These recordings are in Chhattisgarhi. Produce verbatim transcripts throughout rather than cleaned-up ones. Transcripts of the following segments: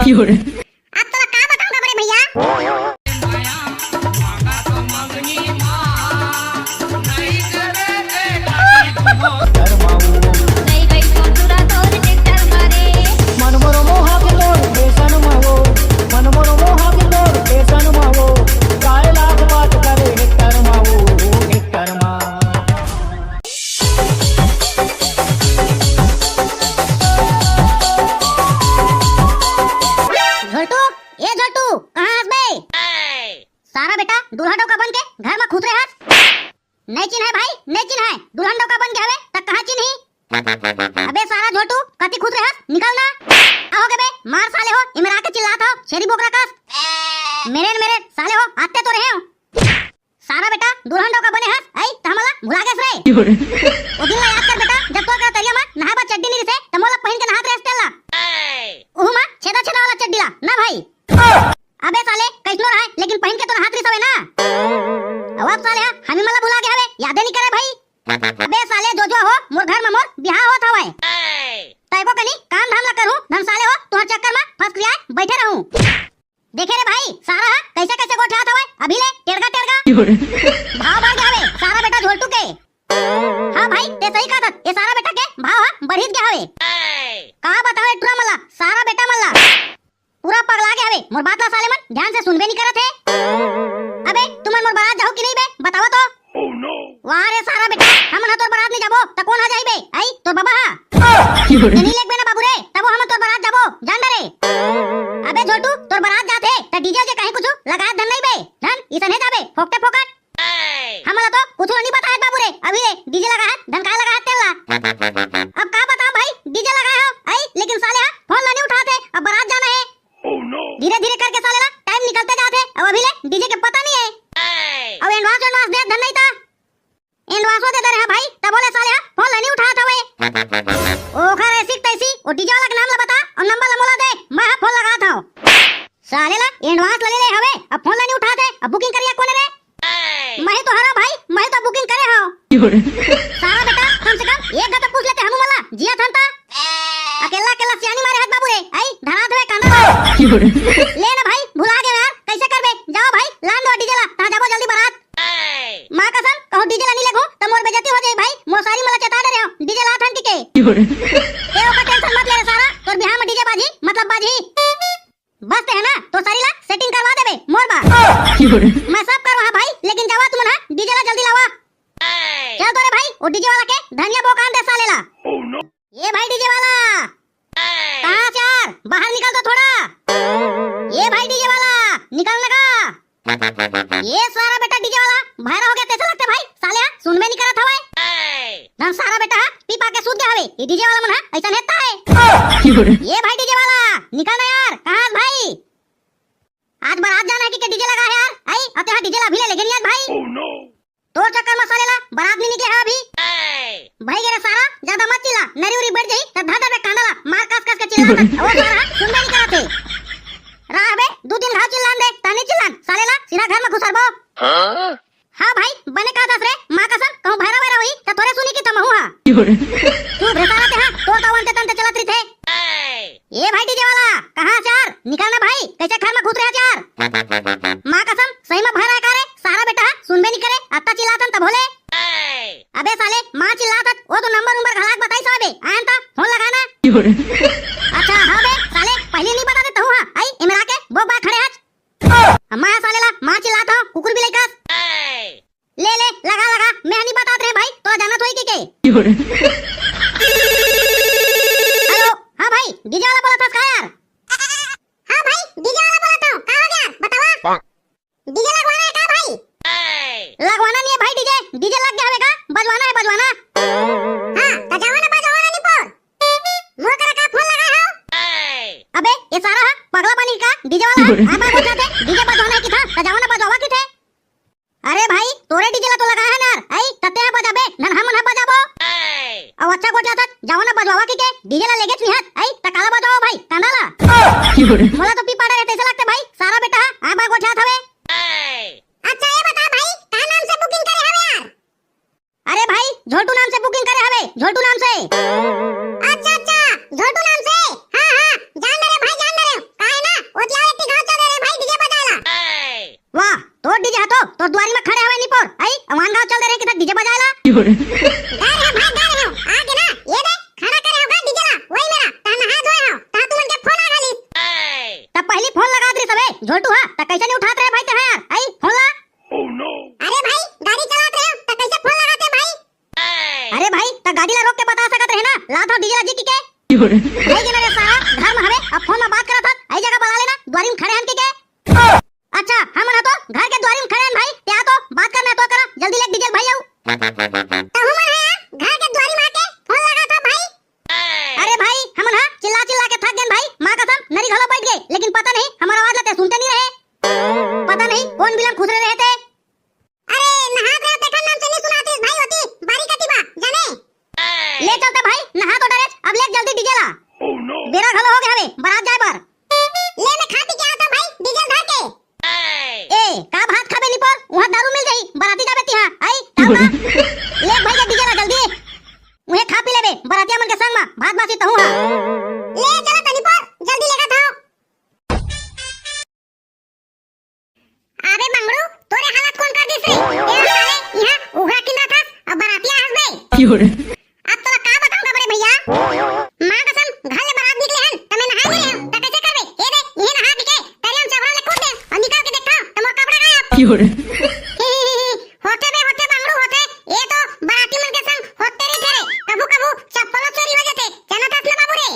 अब तोला का बताऊं रे भैया। झोलटू, ए झोलटू, कहाँ हस बे? सारा बेटा दूल्हा डौका बन के घर में खुसरे हस। नहीं चिन्हे भाई, नहीं चिन्हे, दुल्हन डौका बन के हवे, त कहाँ चिन्ही? अबे सारा झोलटू, कति खुसरे हस, निकल ना। का हो गे बे, मार साले हो, इमरा के चिल्लात हो, छेरी बोकरा कस। मेरे न मेरे, साले हो, आते तो रहे हो। सारा बेटा, दुल्हन डौका बने हस, आई, त हमला भुला गेस रे। ओ दिन ला याद कर बेटा, जब तोर करा तरिया मा नहाए बर चड्डी नहीं रिसे, त मोला पहिन के नहात रहे तेला। उहू मा छेदा छेदा वाला चड्डी ला, ना भाई। अबे साले, कैसनो रहे, लेकिन पहिन के तो नहात रिस हवे ना। अब, अब साले, हा, हमी मला भुला गे हवे, यादे नहीं करे भाई। अबे साले, जो जो हो, मोर घर मा मोर बिहाव होत हवय। तैको कनी काम धाम ला करूं, धन साले हो, तुहर चक्कर मा फसकरियाए बैठे रहूं। देखे रे भाई, सारा हा कैसे कैसे गोठियात हवय, अभी ले टेड़गा टेड़गा। भाव बढ़ गे हवे, सारा बेटा झोलटू के। हाँ भाई, ते सही कहत हस, ए सारा बेटा के भाव हा बढ़ित गे हवे। का बताओ ए टुरा मला, सारा बेटा मला। पूरा पगला गे हवे, मोर बात ला साले मन ध्यान से सुनबे नहीं करत हे। अबे, तुमन मोर बारात जाहू कि नहीं बे, बतावा तो। वाह रे सारा बेटा, हमन ह तोर बारात नहीं जाबो, त कोन हा जाही बे? आई, तोर बाबा हा। नहीं लेगबे ना बाबू रे, तबो हमन तोर बारात जाबो, जान डरे। अबे झोलटू, तोर बारात जात हे, त डीजे जे कहीं कुछ लगाए धन नहीं बे, धन इसन हे जाबे, फोकटे फोकट। हमला तो कुछ नहीं बताए बाबू रे, अभी ले डीजे लगाए, धन काय लगाए तेला। अब का बताओ भाई, डीजे लगाए हो, आई, लेकिन साले हा फोन ला नहीं उठात हे, अब बारात जाना हे। धीरे धीरे करके साले ला टाइम निकलते जात हे, अब अभी ले डीजे के पता नहीं हे। अब एडवांस एडवांस दे धन नहीं था, एडवांसो दे दे रहे भाई, तब बोले साले हा फोन ला नहीं उठात हवे। ओखर ऐसी तैसी, ओ डीजे वाला के नाम ला बता और नंबर ला मोला दे, मैं हा फोन लगात हूँ। साले ला एडवांस ला ले ले हवे, अब फोन ला नहीं उठात हे, अब बुकिंग करिया कोने रे? मैं तो हरा भाई, मैं तो बुकिंग करे हूँ। सारा बेटा, कम से कम एक घंटा पूछ लेते हमू मला, जिया थन ता। अकेला अकेला सियानी मारे हाथ बाबू रे, आई धरा धरे कांदा। ले ना भाई, भुला गे यार, कैसे करबे? जाओ भाई, लान दो डीजे ला, ता जाबो जल्दी बारात। माँ कसम, कहूँ डीजे ला नहीं लेगो, त मोर बेइज्जती हो जाई भाई, मोर सारी मला चेता डरे हो, डीजे ला थन के। ते ओकर टेंशन मत ले रे सारा, तोर बिहाव में डीजे बाजी, मतलब बाजी। बस ते है ना, तो सारी ला सेटिंग करवा देबे, मोर बा। मैं सब करवा भाई, लेकिन जावा तुमन हा, डीजे ला जल्दी लावा। चल तो रे भाई, वो डीजे वाला के धनिया बोकान दे साले ला। ये भाई डीजे वाला, कहाँ से यार, बाहर निकल तो थोड़ा। ये भाई डीजे वाला, निकल ना का। ये सारा बेटा डीजे वाला भायरा हो गया, कैसे लगते भाई? साले हा सुनबे नहीं करत हवय। धन सारा बेटा हा पी पा के सूत गया हवे। ये डीजे वाला मन हा ऐसा नेता है। ये भाई डीजे वाला, निकल ना यार, कहाँ है भाई? आज बारात जाना है कि के डीजे लगा है यार? आई, अते हा डीजे ला अभी ले लेगे नहीं आज भाई। तोर चक्कर में साले ला बारात नहीं निकले है अभी। भाई गे रे सारा, ज्यादा मत चिल्ला, नरी उरी बैठ जाही, त धर धर के कांदा ला मार कस कस के चिल्ला। ओ सारा सुनबे नहीं करत हे। रहा बे, दू दिन घाव चिल्लान दे, तानी चिल्लान, साले ला सीधा घर में घुसरबो। हाँ भाई, बने कहत हस रे, माँ कसम, कहूँ भैरा वैरा होही, त तोरे सुनी की त महू हा। चुप रे सारा ते हा, तोर तो अंते तंते चलत रहिथे। ए भाई डीजे वाला, कहाँ से यार? निकल ना भाई, कैसे घर में घुस रहे यार? माँ कसम, सही में भैरा है का रे? सारा बेटा हा सुनबे नहीं करे, अत्ता चिल्लाथन तब होले। अबे साले, माँ चिल्लाथन, वो तो नंबर उम्बर घलाक बताई साबे, आयन ता फोन लगाना। अच्छा हाँ बे साले, पहले नहीं बता देता हूँ हाँ, आई इमरा के बोक बा खड़े हच। अम्मा हा साले ला, माँ चिल्लात हो, कुकुर भी लइकस। ले ले, लगा लगा, मैं नहीं बतात रहे भाई, तो जानत होई की के। हेलो, हाँ भाई, डीजे वाला बोलत हस का यार? हाँ भाई, डीजे वाला बोलत हूँ, का हो गया? बतावा। डीजे लगवाना है का भाई? लगवाना नहीं है भाई डीजे, डीजे लग गया हवे का, बजवाना है बजवाना। हाँ, त जावा ना बजवाना नहीं पोर। मोर करा का फोन लगा हो? अबे, ये सारा हा पगला बनी का, डीजे वाला हा, आबा बोल जाते, डीजे बजवाना है कि था, त जावा ना बजवावा कि थे। अरे भाई, तोरे डीजे ला तो लगा है ना यार, आई, तते हा बजाबे, नन हमन हा बजाबो। अब अच्छा गोठियाथस, जावा ना बजवावा कि के, डीजे ला लेगेच निहत, आई, त काला बजवाओ भाई, कांदा ला। मोला तो पी पाड़ा रे, तैसे लगते भाई, सारा बेटा हा, आबा गोठियात हवे। अच्छा, ये बता भाई, का नाम से बुकिंग करे हवे यार? अरे भाई, झोलटू नाम से बुकिंग करे हवे, झोलटू नाम से। अच्छा, अच्छा, झोलटू नाम से। हाँ, हाँ, जान दे रे भाई, जान दे रे। काहे डर है भाई, डर है। आगे ना, ये दे, खड़ा करे हो डीजे ला, वही मेरा, तहाँ नहा धोए हो, तहाँ तुमन के फोन आ घालिस। त पहली फोन लगात रहिस अबे, झोलटू हा, त कैसे नहीं उठात रहे भाई ते हा यार, आई फोन ला। अरे भाई, गाड़ी चलात रहे हो, त कैसे फोन लगाते भाई? अरे भाई, त गाड़ी ला रोक के बता सकत रहे ना, लात हो डीजे ला जी की के। भाई के ना रे सारा, घर में हवे, अब फोन में बात करत हस, आई जगह बला लेना, द्वारी में खड़े हन की के। अच्छा, हमन ह तो घर के दुआरी में खड़े हन भाई, ते आ तो बात करना तो करा, जल्दी ले डीजल भाई आऊ। तहू मन ह यार, घर के दुआरी में आके फोन लगा था भाई। अरे भाई, हमन ह चिल्ला चिल्ला के थक गेन भाई, माँ कसम नरी घलो बैठ गए, लेकिन पता नहीं हमर आवाज ला ते सुनते नहीं रहे। पता नहीं कौन बिलम खुसरे रहे थे। अरे, नहात रहे तेखर नाम से नहीं सुनातीस भाई होती, बारी कती बा, जाने? ले चलते भाई, नहा तो डरेच, अब ले जल्दी डीजे ला। बेरा घलो हो गए हवे, बारात जाए बर। ले मैं खा पी के आता भाई, डीजल धर के। ए, का भात खाबे निपोर? उहाँ दारू मिल जाई, बाराती जाबे तिहाँ, आई, का हुआ? ले भाई के डीजे ला जल्दी। उहे खा पी लेबे, बारातिया मन के संग मा, भात बासी तहूँ हा। ले चला तनी पर, जल्दी लेगा था। अबे बंगड़ू, तोरे हालत कौन कर दिस रे? तेरा साले यहाँ उघरा किंदा था, अब बारातिया हंस बे। अब तोला का बताऊंगा बड़े भैया? माँ कसम, घर ले बारात निकले हन, त मैं नहाए नहीं रहे हूँ, त कैसे करबे? ये दे, ये नहा के, तरिया में चबरा ले कूद दे, और निकाल के देखता हूँ, त मोर कपड़ा गायब। होते बे, होते बंगड़ू होते, ये तो बाराती मन के संग होते रहिथे रे, कभू कभू चप्पलो चोरी हो जाथे, जानत हस ना बाबू रे।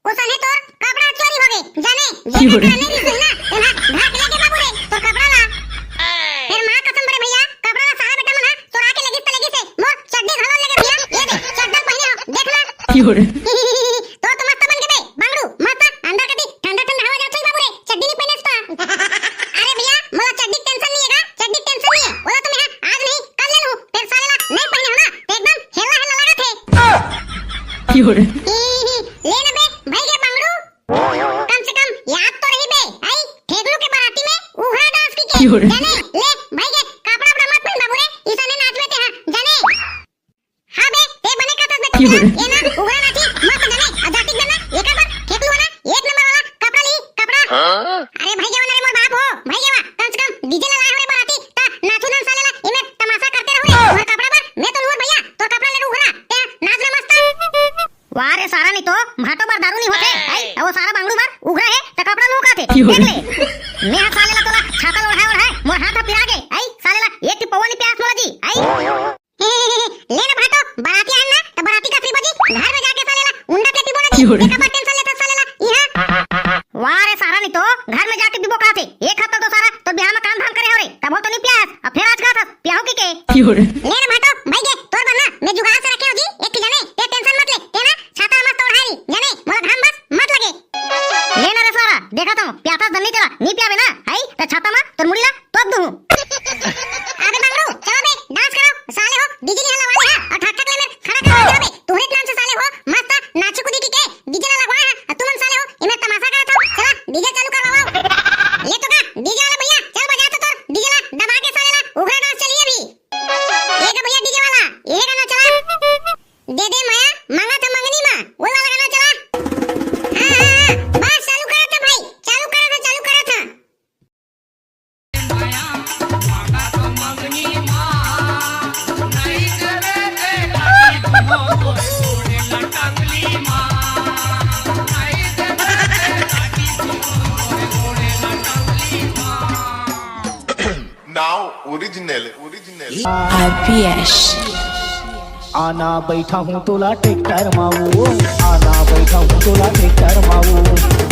ओसने तोर कपड़ा चोरी हो गे, जाने, जेकर कारण नहीं सुई ना, तेला धर के लेके बाबू रे, तोर कपड़ा ला। फिर माँ कसम बड़े भैया, कपड़ा ला सारा बेटा मन हा चोरा के लेगिस त लेगिस हे, मोर चड्डी घलो लेगे भैया, ये दे, चड्डा पहने हो, देख ला। तोर तो मस्त बन गे बे, बंगड़ू, मस्त, अंदर कती ठंडा ठंडा हवा जात होई बाबू रे, चड्डी नहीं पहने ता। अरे भैया, मोला चड्डी टेंशन नहीं है का? चड्डी टेंशन नहीं है, ओला तो मैं आज नहीं, कल ले लूँ, फिर साले ला नहीं पहने हो ना, तो एकदम हेला हेला लगा थे। ले ना बे, भाई के बंगड़ू, कम से कम याद तो रही बे, आई ठेगलू के बाराती में उघरा डांस की के, जाने, ले भाई के कपड़ा उपड़ा मत पहन बाबू रे, इसने नाच में ते हाँ, जाने। हाँ बे, ते बने का तस बे, ये ना उघरा नाची मत जाने, अजातिक देना, एक बार ठेगलू ना, एक नंबर वाला कपड़ा ली, कपड़ा। अरे भाई के वाला रे मोर बाप हो, भाई के वा, कम से कम डीजे ला लाए हो रे बाराती, ता नाचू नन साले ला, इमे तमाशा करते रहो रे, मोर कपड़ा बर, मैं तो लूर भैया, तोर कपड़ा ले उघरा, ते नाच ना मस्त। वाह रे सारा, नहीं तो भाटो बर दारू नहीं होते, आई, अब वो सारा बांगड़ू बर उघरा है, त कपड़ा लू काथे, देख ले। मैं हा साले ला तोला छाता लोढ़ाए ओढ़ाए, मोर हाथ हा पिरा गे, आई, साले ला एक टिप पौवा नहीं प्यास मोला जी, आई। ले ना भाटो, बाराती आन ना, त बाराती का श्रीपति घर में जाके साले ला उंडा पे पिबो ना जी, एकर बर टेंशन लेता साले ला, इहाँ। वाह रे सारा, नहीं तो घर में जाके पिबो काथे, एक हफ्ता तो सारा तो बिहाव में काम धाम करे हो रे, तब हो तो नहीं प्यास, अब फिर आज का था, पियाहू की के? ले रे भाटो, भाई के, तोर बर ना, मैं जुगाड़ से रखे हो जी, एक की जाने, ते टेंशन मत ले, ते ना, छाता मस्त ओढ़ाई, जाने, मोला घाम बस मत लगे। ले ना रे सारा, देखा तो, प्याथस धन नहीं तेला, नहीं पियाबे ना, हई, त छाता मा, तोर मुड़ी ला, तोप दूँ। अबे बंगड़ू, चलो बे, डांस करो, साले हो, डीजे नहीं हला वाले हा, और ठक ठक ले मेर, खड़ा कर दो बे, तुहरे नाम से साले हो, मस्त, नाचू कूदी की के, डीजे ला लगवाए हा, और तुमन साले हो, इमे तमाशा करत हो, चला, डीजे चालू करवाओ। ले तो का, डीजे वाले भैया, चल बजा तो तोर, डीजे ला, दबा के साले ला, उघरा डांस चलिए अभी। ये का भैया डीजे वाला, ये गाना चला। दे दे माया, मांगा था मंगनी मा, वो वाला गाना चला। हाँ, हाँ, हाँ, बस चालू करा था भाई, चालू करा था, चालू करा था। Now original, original. आरपीएस। आना बैठा हूँ तोला ट्रैक्टर माऊ, आना बैठा हूँ तोला ट्रैक्टर माऊ।